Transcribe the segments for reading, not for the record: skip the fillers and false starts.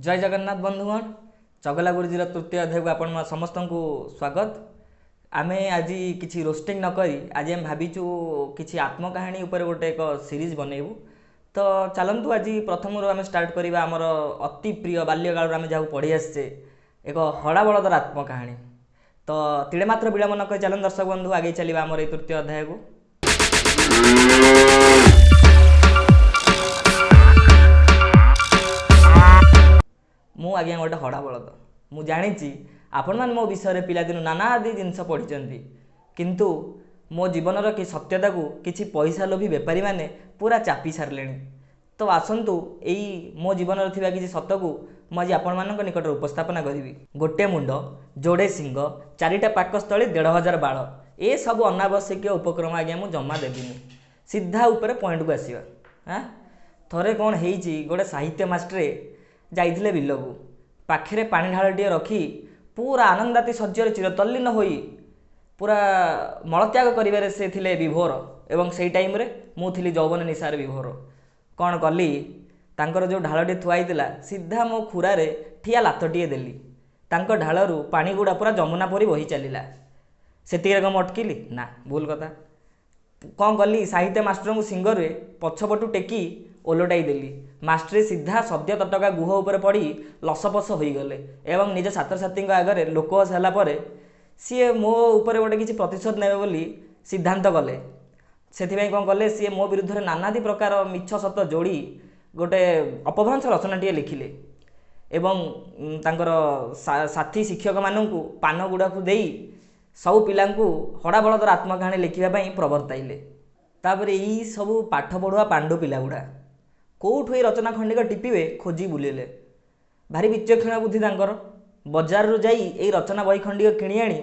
ଜୟ ଜଗନ୍ନାଥ ବନ୍ଧୁଗଣ, ଚଗଲା ଗୁରୁଜୀର ତୃତୀୟ ଅଧ୍ୟାୟକୁ ଆପଣ ସମସ୍ତଙ୍କୁ ସ୍ୱାଗତ। ଆମେ ଆଜି କିଛି ରୋଷ୍ଟିଂ ନ କରି ଆଜି ଆମେ ଭାବିଛୁ କିଛି ଆତ୍ମକାହାଣୀ ଉପରେ ଗୋଟେ ଏକ ସିରିଜ୍ ବନେଇବୁ। ତ ଚାଲନ୍ତୁ ଆଜି ପ୍ରଥମରୁ ଆମେ ଷ୍ଟାର୍ଟ କରିବା ଆମର ଅତି ପ୍ରିୟ ବାଲ୍ୟକାଳରୁ ଆମେ ଯାହାକୁ ପଢ଼ି ଆସିଛେ, ଏକ ହଡ଼ା ବଳଦର ଆତ୍ମକାହାଣୀ। ତ ତିଳେ ମାତ୍ର ବିଳମ୍ବ ନ କରି ଚାଲନ୍ତୁ ଦର୍ଶକ ବନ୍ଧୁ ଆଗେଇ ଚାଲିବା ଆମର ଏଇ ତୃତୀୟ ଅଧ୍ୟାୟକୁ। ମୁଁ ଆଜ୍ଞା ଗୋଟେ ହଡ଼ା ବଳଦ। ମୁଁ ଜାଣିଛି ଆପଣମାନେ ମୋ ବିଷୟରେ ପିଲାଦିନୁ ନାନା ଆଦି ଜିନିଷ ପଢ଼ିଛନ୍ତି, କିନ୍ତୁ ମୋ ଜୀବନର କି ସତ୍ୟତାକୁ କିଛି ପଇସା ଲୋଭୀ ବେପାରୀମାନେ ପୁରା ଚାପି ସାରିଲେଣି। ତ ଆସନ୍ତୁ ଏଇ ମୋ ଜୀବନରେ ଥିବା କିଛି ସତକୁ ମୁଁ ଆଜି ଆପଣମାନଙ୍କ ନିକଟରେ ଉପସ୍ଥାପନା କରିବି। ଗୋଟେ ମୁଣ୍ଡ, ଯୋଡ଼େ ଶିଙ୍ଗ, 4ଟା ପାକସ୍ଥଳୀ, 1500 ବାଳ, ଏସବୁ ଅନାବଶ୍ୟକୀୟ ଉପକ୍ରମ ଆଜ୍ଞା ମୁଁ ଜମା ଦେବିନି। ସିଧା ଉପରେ ପଏଣ୍ଟକୁ ଆସିବା। ଥରେ କ'ଣ ହେଇଛି, ଗୋଟେ ସାହିତ୍ୟ ମାଷ୍ଟରେ ଯାଇଥିଲେ ବିଲକୁ। ପାଖରେ ପାଣି ଢାଳଟିଏ ରଖି ପୁରା ଆନନ୍ଦାତି ଶଯ୍ୟରେ ଚିରତଲ୍ଲୀନ ହୋଇ ପୁରା ମଳତ୍ୟାଗ କରିବାରେ ସେ ଥିଲେ ବିଭୋର, ଏବଂ ସେଇ ଟାଇମ୍ରେ ମୁଁ ଥିଲି ଯୌବନ ନିଶାରେ ବିଭୋର। କ'ଣ କଲି, ତାଙ୍କର ଯେଉଁ ଢାଳଟି ଥୁଆ ହେଇଥିଲା ସିଧା ମୋ ଖୁରାରେ ଠିଆ ଲାତଟିଏ ଦେଲି। ତାଙ୍କ ଢାଳରୁ ପାଣି ଗୁଡ଼ା ପୁରା ଯମୁନା ପରି ବହି ଚାଲିଲା। ସେତିକିରେ କ'ଣ ମୁଁ ଅଟକିଲି? ନା, ଭୁଲ କଥା। କ'ଣ କଲି, ସାହିତ୍ୟ ମାଷ୍ଟରଙ୍କୁ ଶିଙ୍ଗରେ ପଛପଟୁ ଟେକି ଓଲଟାଇ ଦେଲି। ମାଷ୍ଟରେ ସିଧା ସଦ୍ୟ ତଟକା ଗୁହ ଉପରେ ପଡ଼ି ଲସପସ ହୋଇଗଲେ ଏବଂ ନିଜ ଛାତ୍ରଛାତ୍ରୀଙ୍କ ଆଗରେ ଲୋକହସ ହେଲା ପରେ ସିଏ ମୋ ଉପରେ ଗୋଟେ କିଛି ପ୍ରତିଶୋଧ ନେବେ ବୋଲି ସିଦ୍ଧାନ୍ତ କଲେ। ସେଥିପାଇଁ କ'ଣ କଲେ, ସିଏ ମୋ ବିରୁଦ୍ଧରେ ନାନାଦି ପ୍ରକାର ମିଛ ସତ ଯୋଡ଼ି ଗୋଟେ ଅପଭ୍ରଂଶ ରଚନାଟିଏ ଲେଖିଲେ ଏବଂ ତାଙ୍କର ସାଥୀ ଶିକ୍ଷକମାନଙ୍କୁ ପାନ ଗୁଡ଼ାକୁ ଦେଇ ସବୁ ପିଲାଙ୍କୁ ହଡ଼ା ବଳଦର ଆତ୍ମକାହାଣୀ ଲେଖିବା ପାଇଁ ପ୍ରବର୍ତ୍ତାଇଲେ। ତାପରେ ଏଇ ସବୁ ପାଠ ପଢ଼ୁଆ ପାଣ୍ଡୁ ପିଲାଗୁଡ଼ା କେଉଁଠୁ ଏଇ ରଚନା ଖଣ୍ଡିକ ଟିପିବେ ଖୋଜି ବୁଲିଲେ। ଭାରି ବିଚକ୍ଷଣ ବୁଦ୍ଧି ତାଙ୍କର। ବଜାରରୁ ଯାଇ ଏଇ ରଚନା ବହି ଖଣ୍ଡିକ କିଣି ଆଣି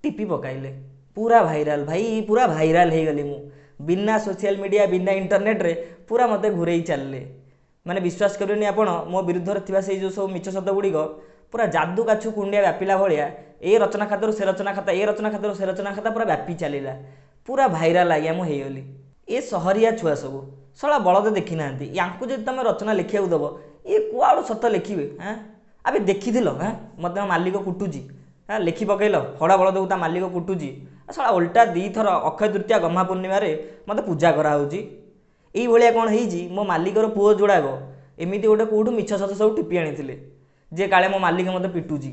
ଟିପି ପକାଇଲେ। ପୁରା ଭାଇରାଲ ଭାଇ, ପୁରା ଭାଇରାଲ ହେଇଗଲି ମୁଁ। ବିନା ସୋସିଆଲ ମିଡ଼ିଆ, ବିନା ଇଣ୍ଟରନେଟ୍ରେ ପୁରା ମୋତେ ଘୁରେଇ ଚାଲିଲେ। ମାନେ ବିଶ୍ୱାସ କରିବେନି ଆପଣ, ମୋ ବିରୁଦ୍ଧରେ ଥିବା ସେଇ ଯେଉଁ ସବୁ ମିଛ ସତ ଗୁଡ଼ିକ ପୁରା ଯାଦୁ କାଛୁ କୁଣ୍ଡିଆ ବ୍ୟାପିଲା ଭଳିଆ ଏ ରଚନା ଖାତାରୁ ସେ ରଚନା ଖାତା, ଏ ରଚନା ଖାତାରୁ ସେ ରଚନା ଖାତା ପୁରା ବ୍ୟାପି ଚାଲିଲା। ପୁରା ଭାଇରାଲ ଆଜ୍ଞା ମୁଁ ହେଇଗଲି। ଏ ସହରିଆ ଛୁଆ ସବୁ ଶଳା ବଳଦ ଦେଖିନାହାନ୍ତି, ୟାଙ୍କୁ ଯଦି ତୁମେ ରଚନା ଲେଖିବାକୁ ଦେବ ଇଏ କୁଆଡ଼ୁ ସତ ଲେଖିବେ? ଆବେ ଦେଖିଥିଲ? ମୋତେ ମୋ ମାଲିକ କୁଟୁଛି, ଲେଖି ପକେଇଲ ହଡ଼ା ବଳଦକୁ ତା ମାଲିକ କୁଟୁଛି। ଶଳା ଓଲଟା 2ଥର ଅକ୍ଷୟ ତୃତୀୟା ଗହ୍ମା ପୂର୍ଣ୍ଣିମାରେ ମୋତେ ପୂଜା କରାହେଉଛି। ଏଇଭଳିଆ କ'ଣ ହେଇଛି, ମୋ ମାଲିକର ପୁଅ ଯୋଡ଼ାକ ଏମିତି ଗୋଟେ କେଉଁଠୁ ମିଛ ସତ ସବୁ ଟିପି ଆଣିଥିଲେ ଯେ କାଳେ ମୋ ମାଲିକ ମୋତେ ପିଟୁଛି।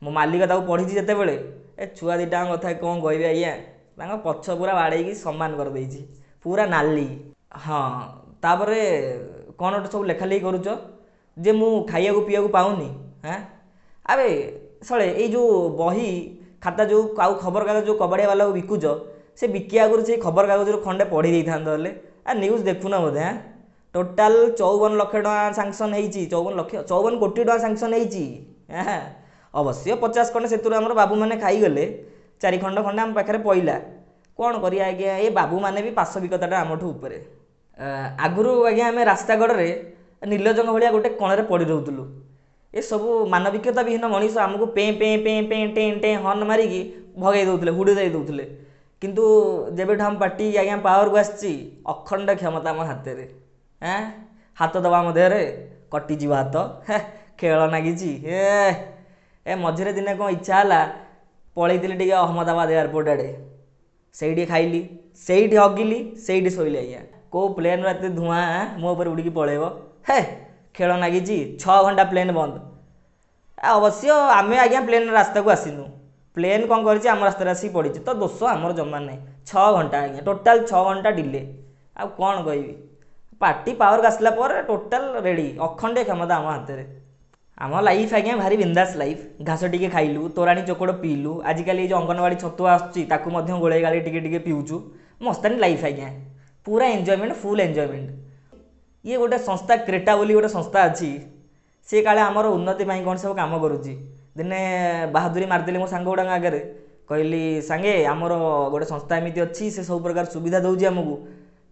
ମୋ ମାଲିକ ତାକୁ ପଢ଼ିଛି ଯେତେବେଳେ, ଏ ଛୁଆ ଦୁଇଟାଙ୍କ କଥା କ'ଣ କହିବି ଆଜ୍ଞା, ତାଙ୍କ ପଛ ପୁରା ବାଡ଼େଇକି ସମାନ କରିଦେଇଛି, ପୁରା ନାଲି। ହଁ, ତାପରେ କ'ଣ ଗୋଟେ ସବୁ ଲେଖାଲେଖି କରୁଛ ଯେ ମୁଁ ଖାଇବାକୁ ପିଇବାକୁ ପାଉନି? ଆବେ ଶଳେ, ଏଇ ଯେଉଁ ବହି ଖାତା ଯେଉଁ ଆଉ ଖବରକାଗଜ ଯେଉଁ କବାଡ଼ିଆ ବାଲାକୁ ବିକୁଛ, ସେ ବିକିବା ଆଗରୁ ସେଇ ଖବରକାଗଜରୁ ଖଣ୍ଡେ ପଢ଼ି ଦେଇଥାନ୍ତ ହେଲେ। ନ୍ୟୁଜ୍ ଦେଖୁନ ବୋଧେ? ଟୋଟାଲ 54 ଲକ୍ଷ ଟଙ୍କା ସାଙ୍କସନ୍ ହେଇଛି, 54 ଲକ୍ଷ 54 କୋଟି ଟଙ୍କା ସାଙ୍କସନ୍ ହେଇଛି। ଅବଶ୍ୟ 50 ଖଣ୍ଡେ ସେଥିରୁ ଆମର ବାବୁମାନେ ଖାଇଗଲେ, 4 ଖଣ୍ଡ ଖଣ୍ଡେ ଆମ ପାଖରେ ପଇଲା। କ'ଣ କରିବା ଆଜ୍ଞା, ଏ ବାବୁମାନେ ବି ପାଶବିକତାଟା ଆମଠୁ ଉପରେ। ଆଗରୁ ଆଜ୍ଞା ଆମେ ରାସ୍ତା କଡ଼ରେ ନିର୍ଲଜଙ୍କ ଭଳିଆ ଗୋଟେ କଣରେ ପଡ଼ି ରହୁଥିଲୁ। ଏସବୁ ମାନବିକତା ବିହୀନ ମଣିଷ ଆମକୁ ପେଁ ପେଁ ପେଁ ପେଁ ଟେଁ ଟେଁ ହର୍ନ ମାରିକି ଭଗେଇ ଦେଉଥିଲେ, ହୁଡ଼ି ଦେଇ ଦେଉଥିଲେ। କିନ୍ତୁ ଯେବେଠୁ ଆମ ପାର୍ଟି ଆଜ୍ଞା ପାୱାରକୁ ଆସିଛି, ଅଖଣ୍ଡ କ୍ଷମତା ଆମ ହାତରେ। ହାତ ଦେବା ଆମ ଦେହରେ କଟିଯିବ ହାତ। ଖେଳ ନାଗିଛି। ଏ ମଝିରେ ଦିନେ କ'ଣ ଇଚ୍ଛା ହେଲା ପଳେଇଥିଲି ଟିକେ ଅହମ୍ମଦାବାଦ ଏୟାରପୋର୍ଟ ଆଡ଼େ। ସେଇଠି ଖାଇଲି, ସେଇଠି ହଗିଲି, ସେଇଠି ଶୋଇଲି ଆଜ୍ଞା। କେଉଁ ପ୍ଲେନ୍ର ଏତେ ଧୂଆଁ ମୋ ଉପରେ ଉଡ଼ିକି ପଳେଇବ? ହେ ଖେଳ ନାଗିଛି, 6 ଘଣ୍ଟା ପ୍ଲେନ୍ ବନ୍ଦ। ଅବଶ୍ୟ ଆମେ ଆଜ୍ଞା ପ୍ଲେନ୍ ରାସ୍ତାକୁ ଆସିନୁ, ପ୍ଲେନ୍ କ'ଣ କରିଛି ଆମ ରାସ୍ତାରେ ଆସିକି ପଡ଼ିଛି, ତ ଦୋଷ ଆମର ଜମା ନାହିଁ। 6 ଘଣ୍ଟା ଆଜ୍ଞା, ଟୋଟାଲ୍ 6 ଘଣ୍ଟା ଡିଲେ। ଆଉ କ'ଣ କହିବି, ପାର୍ଟି ପାୱାରକୁ ଆସିଲା ପରେ ଟୋଟାଲ୍ ରେଡ଼ି, ଅଖଣ୍ଡେ କ୍ଷମତା ଆମ ହାତରେ। ଆମ ଲାଇଫ୍ ଆଜ୍ଞା ଭାରି ବିନ୍ଦାସ ଲାଇଫ୍। ଘାସ ଟିକେ ଖାଇଲୁ, ତୋରାଣୀ ଚୋକଡ଼ ପିଇଲୁ, ଆଜିକାଲି ଏଇ ଯେଉଁ ଅଙ୍ଗନବାଡ଼ି ଛତୁଆ ଆସୁଛି ତାକୁ ମଧ୍ୟ ଗୋଳେଇ ଗାଳେଇ ଟିକେ ଟିକେ ପିଉଛୁ। ମସ୍ତାନୀ ଲାଇଫ୍ ଆଜ୍ଞା, ପୁରା ଏନ୍ଜୟମେଣ୍ଟ, ଫୁଲ୍ ଏନ୍ଜୟମେଣ୍ଟ। ଇଏ ଗୋଟେ ସଂସ୍ଥା କ୍ରେଟା ବୋଲି ଗୋଟେ ସଂସ୍ଥା ଅଛି, ସିଏ କାଳେ ଆମର ଉନ୍ନତି ପାଇଁ କ'ଣ ସବୁ କାମ କରୁଛି। ଦିନେ ବାହାଦୁରୀ ମାରିଦେଲି ମୋ ସାଙ୍ଗ ଗୁଡ଼ାଙ୍କ ଆଗରେ, କହିଲି ସାଙ୍ଗେ ଆମର ଗୋଟେ ସଂସ୍ଥା ଏମିତି ଅଛି, ସେ ସବୁ ପ୍ରକାର ସୁବିଧା ଦେଉଛି ଆମକୁ।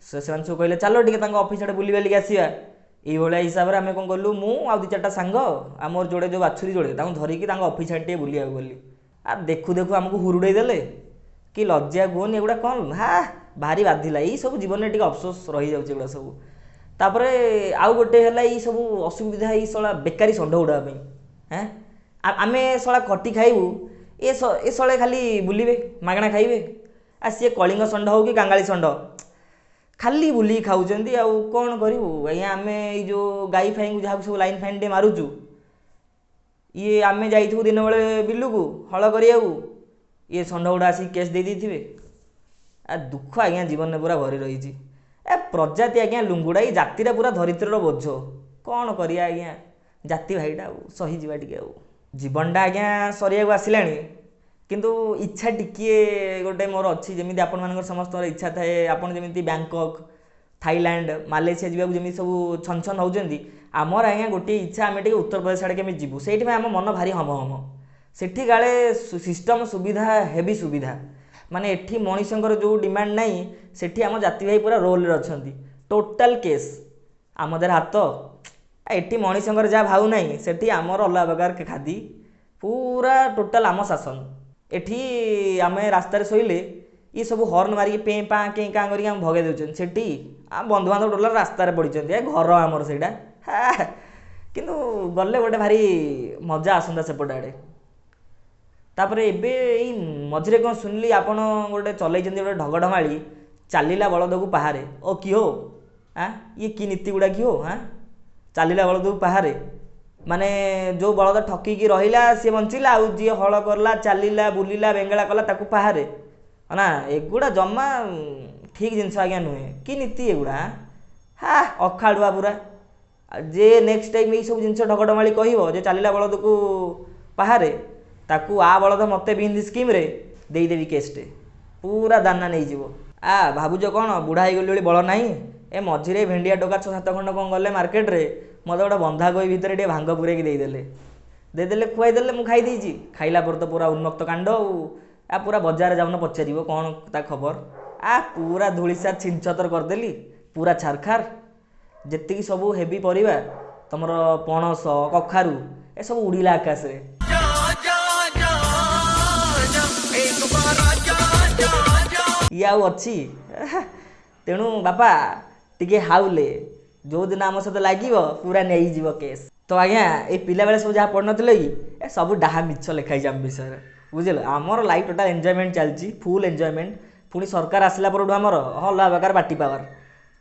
ସେମାନେ ସବୁ କହିଲେ ଚାଲ ଟିକେ ତାଙ୍କ ଅଫିସ୍ ଆଡ଼େ ବୁଲି ବାଲିକି ଆସିବା। ଏଇଭଳିଆ ହିସାବରେ ଆମେ କ'ଣ କଲୁ, ମୁଁ ଆଉ 2 4ଟା ସାଙ୍ଗ ଆମର ଯୋଡ଼େ ଯେଉଁ ବାଛୁରୀ ଯୋଡ଼େ ତାଙ୍କୁ ଧରିକି ତାଙ୍କ ଅଫିସ୍ ଆଡ଼େ ଟିକେ ବୁଲିବାକୁ ଗଲି। ଦେଖୁ ଦେଖୁ ଆମକୁ ହୁରୁଡ଼େଇ ଦେଲେ, କି ଲଜ୍ଜା କୁହନି ଏଗୁଡ଼ା କ'ଣ, ଭାରି ବାଧିଲା। ଏଇସବୁ ଜୀବନରେ ଟିକେ ଅଫସୋସ ରହିଯାଉଛି ଏଗୁଡ଼ା ସବୁ। ତାପରେ ଆଉ ଗୋଟେ ହେଲା ଏଇ ସବୁ ଅସୁବିଧା ଏଇ ଶଳା ବେକାରୀ ଷଣ୍ଢ ଗୁଡ଼ାକ ପାଇଁ। ଆମେ ଶଳା ଖଟି ଖାଇବୁ, ଏ ଶଳେ ଖାଲି ବୁଲିବେ, ମାଗଣା ଖାଇବେ। ଆ ସିଏ କଳିଙ୍ଗ ଷଣ୍ଢ ହଉ କି କାଙ୍ଗାଳି ଷଣ୍ଢ, ଖାଲି ବୁଲିକି ଖାଉଛନ୍ତି। ଆଉ କ'ଣ କରିବୁ ଆଜ୍ଞା? ଆମେ ଏଇ ଯେଉଁ ଗାଈ ଫାଇଙ୍କୁ ଯାହାକୁ ସବୁ ଲାଇନ୍ ଫାଇନ୍ ଟିକେ ମାରୁଛୁ, ଇଏ ଆମେ ଯାଇଥିବୁ ଦିନବେଳେ ବିଲକୁ ହଳ କରିବାକୁ, ଇଏ ଷଣ୍ଢ ଗୁଡ଼ା ଆସିକି କେସ୍ ଦେଇ ଦେଇଥିବେ। ଆ ଦୁଃଖ ଆଜ୍ଞା ଜୀବନରେ ପୁରା ଭରି ରହିଛି। ଏ ପ୍ରଜାତି ଆଜ୍ଞା ଲୁଙ୍ଗୁଡ଼ା, ଏଇ ଜାତିଟା ପୁରା ଧରିତ୍ରୀର ବୋଝ। କ'ଣ କରିବା ଆଜ୍ଞା, ଜାତି ଭାଇଟା ଆଉ ସହିଯିବା ଟିକେ। ଆଉ ଜୀବନଟା ଆଜ୍ଞା ସରିବାକୁ ଆସିଲାଣି, କିନ୍ତୁ ଇଚ୍ଛା ଟିକିଏ ଗୋଟେ ମୋର ଅଛି। ଯେମିତି ଆପଣମାନଙ୍କର ସମସ୍ତଙ୍କର ଇଚ୍ଛା ଥାଏ, ଆପଣ ଯେମିତି ବ୍ୟାଙ୍କକ୍, ଥାଇଲାଣ୍ଡ, ମାଲେସିଆ ଯିବାକୁ ଯେମିତି ସବୁ ଛନ ଛନ ହେଉଛନ୍ତି, ଆମର ଆଜ୍ଞା ଗୋଟିଏ ଇଚ୍ଛା, ଆମେ ଟିକେ ଉତ୍ତରପ୍ରଦେଶ ଆଡ଼େ କେମିତି ଯିବୁ। ସେଇଥିପାଇଁ ଆମ ମନ ଭାରି ହମ ହମ। ସେଠି କାଳେ ସିଷ୍ଟମ୍ ସୁବିଧା, ହେଭି ସୁବିଧା। ମାନେ ଏଠି ମଣିଷଙ୍କର ଯେଉଁ ଡିମାଣ୍ଡ ନାହିଁ, ସେଠି ଆମ ଜାତି ଭାଇ ପୁରା ରୋଲରେ ଅଛନ୍ତି, ଟୋଟାଲ୍ କେସ୍ ଆମ ଦେହରେ ହାତ। ଏଠି ମଣିଷଙ୍କର ଯାହା ଭାଉ ନାହିଁ, ସେଠି ଆମର ଅଲଗା ପ୍ରକାର ଖାଦି, ପୁରା ଟୋଟାଲ୍ ଆମ ଶାସନ। ଏଠି ଆମେ ରାସ୍ତାରେ ଶୋଇଲେ ଇଏ ସବୁ ହର୍ନ ମାରିକି ପେଁ ପାଁ କେଁ କାଁ କରିକି ଆମକୁ ଭଗେଇ ଦେଉଛନ୍ତି, ସେଠି ଆମ ବନ୍ଧୁବାନ୍ଧବ ଟୋଟାଲ୍ ରାସ୍ତାରେ ପଡ଼ିଛନ୍ତି। ଏ ଘର ଆମର ସେଇଟା, କିନ୍ତୁ ଗଲେ ଗୋଟେ ଭାରି ମଜା ଆସନ୍ତା ସେପଟ ଆଡ଼େ। ତାପରେ ଏବେ ଏଇ ମଝିରେ କ'ଣ ଶୁଣିଲି ଆପଣ ଗୋଟେ ଚଲେଇଛନ୍ତି ଗୋଟେ ଢଗଢମାଳି, ଚାଲିଲା ବଳଦକୁ ପାହାରେ। ଓ କି ହୋ, ଆଁ ଇଏ କି ନୀତି ଗୁଡ଼ା କି ହୋ? ଆଁ ଚାଲିଲା ବଳଦକୁ ପାହାରେ ମାନେ ଯେଉଁ ବଳଦ ଠକିକି ରହିଲା ସିଏ ବଞ୍ଚିଲା, ଆଉ ଯିଏ ହଳ କଲା, ଚାଲିଲା, ବୁଲିଲା, ବେଙ୍ଗଳା କଲା ତାକୁ ପାହାରେ ନା? ଏଗୁଡ଼ା ଜମା ଠିକ୍ ଜିନିଷ ଆଜ୍ଞା ନୁହେଁ। କି ନୀତି ଏଗୁଡ଼ା? ହା ଅଖାଡ଼ୁଆ ପୁରା। ଯେ ନେକ୍ସଟ ଟାଇମ୍ ଏଇସବୁ ଜିନିଷ ଢଗଢମାଳି କହିବ ଯେ ଚାଲିଲା ବଳଦକୁ ପାହାରେ, ତାକୁ ଆ ବଳଦ ମୋତେ ବିନ୍ଧ ସ୍କିମ୍ରେ ଦେଇଦେବି କେସ୍ଟେ, ପୁରା ଦାନା ନେଇଯିବ। ଆ ଭାବୁଛ କ'ଣ ବୁଢ଼ା ହେଇଗଲି ବୋଲି ବଳ ନାହିଁ? ଏ ମଝିରେ ଭେଣ୍ଡିଆ ଟୋକା 6-7 ଖଣ୍ଡ କ'ଣ ଗଲେ ମାର୍କେଟରେ, ମୋତେ ଗୋଟେ ବନ୍ଧାକୋବି ଭିତରେ ଟିକେ ଭାଙ୍ଗ ପୁରେଇକି ଦେଇଦେଲେ, ଖୁଆଇଦେଲେ, ମୁଁ ଖାଇ ଦେଇଛି। ଖାଇଲା ପରେ ତ ପୁରା ଉନ୍ମତ୍ତ କାଣ୍ଡ। ଆଉ ଆ ପୁରା ବଜାରରେ ଯାଉନ ପଚାରିବ କ'ଣ ତା ଖବର। ଆ ପୁରା ଧୂଳିସାତ ଛିନଛତର କରିଦେଲି, ପୁରା ଛାରଖାର। ଯେତିକି ସବୁ ହେଭି ପରିବା ତମର ପଣସ, କଖାରୁ, ଏସବୁ ଉଡ଼ିଲା ଆକାଶରେ। ଇଏ ଆଉ ଅଛି? ତେଣୁ ବାପା ଟିକେ ହାଉଲେ, ଯେଉଁଦିନ ଆମ ସହିତ ଲାଗିବ ପୁରା ନେଇଯିବ କେସ୍। ତ ଆଜ୍ଞା ଏଇ ପିଲାବେଳେ ସବୁ ଯାହା ପଢ଼ିନଥିଲେ କି, ଏ ସବୁ ଡାହା ମିଛ ଲେଖା ହେଇଛି ଆମ ବିଷୟରେ, ବୁଝିଲ? ଆମର ଲାଇଫ୍ ଟୋଟାଲ୍ ଏନ୍ଜୟମେଣ୍ଟ ଚାଲିଛି, ଫୁଲ୍ ଏନ୍ଜୟମେଣ୍ଟ। ପୁଣି ସରକାର ଆସିଲା ପରଠୁ ଆମର ଅଲଗା ପ୍ରକାର ପାର୍ଟି ପାୱାର।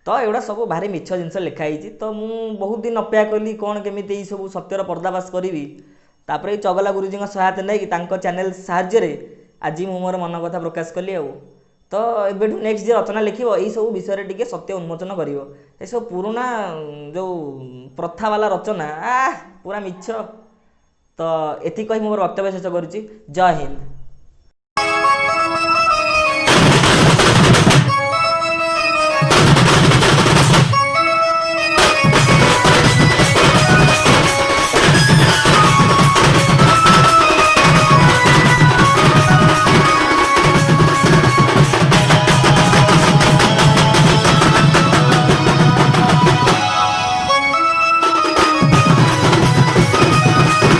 ତ ଏଗୁଡ଼ା ସବୁ ଭାରି ମିଛ ଜିନିଷ ଲେଖା ହେଇଛି। ତ ମୁଁ ବହୁତ ଦିନ ଅପେକ୍ଷା କଲି କ'ଣ କେମିତି ଏଇସବୁ ସତ୍ୟର ପର୍ଦ୍ଦାଫାଶ କରିବି। ତାପରେ ଏଇ ଚଗଲା ଗୁରୁଜୀଙ୍କ ସହାୟତା ନେଇକି ତାଙ୍କ ଚ୍ୟାନେଲ୍ ସାହାଯ୍ୟରେ ଆଜି ମୁଁ ମୋର ମନ କଥା ପ୍ରକାଶ କଲି। ଆଉ ତ ଏବେଠୁ ନେକ୍ସଟ ଯିଏ ରଚନା ଲେଖିବ ଏଇସବୁ ବିଷୟରେ ଟିକେ ସତ୍ୟ ଉନ୍ମୋଚନ କରିବ। ଏସବୁ ପୁରୁଣା ଯେଉଁ ପ୍ରଥାବାଲା ରଚନା ପୁରା ମିଛ। ତ ଏତିକି କହି ମୁଁ ମୋର ବକ୍ତବ୍ୟ ଶେଷ କରୁଛି। ଜୟ ହିନ୍ଦ।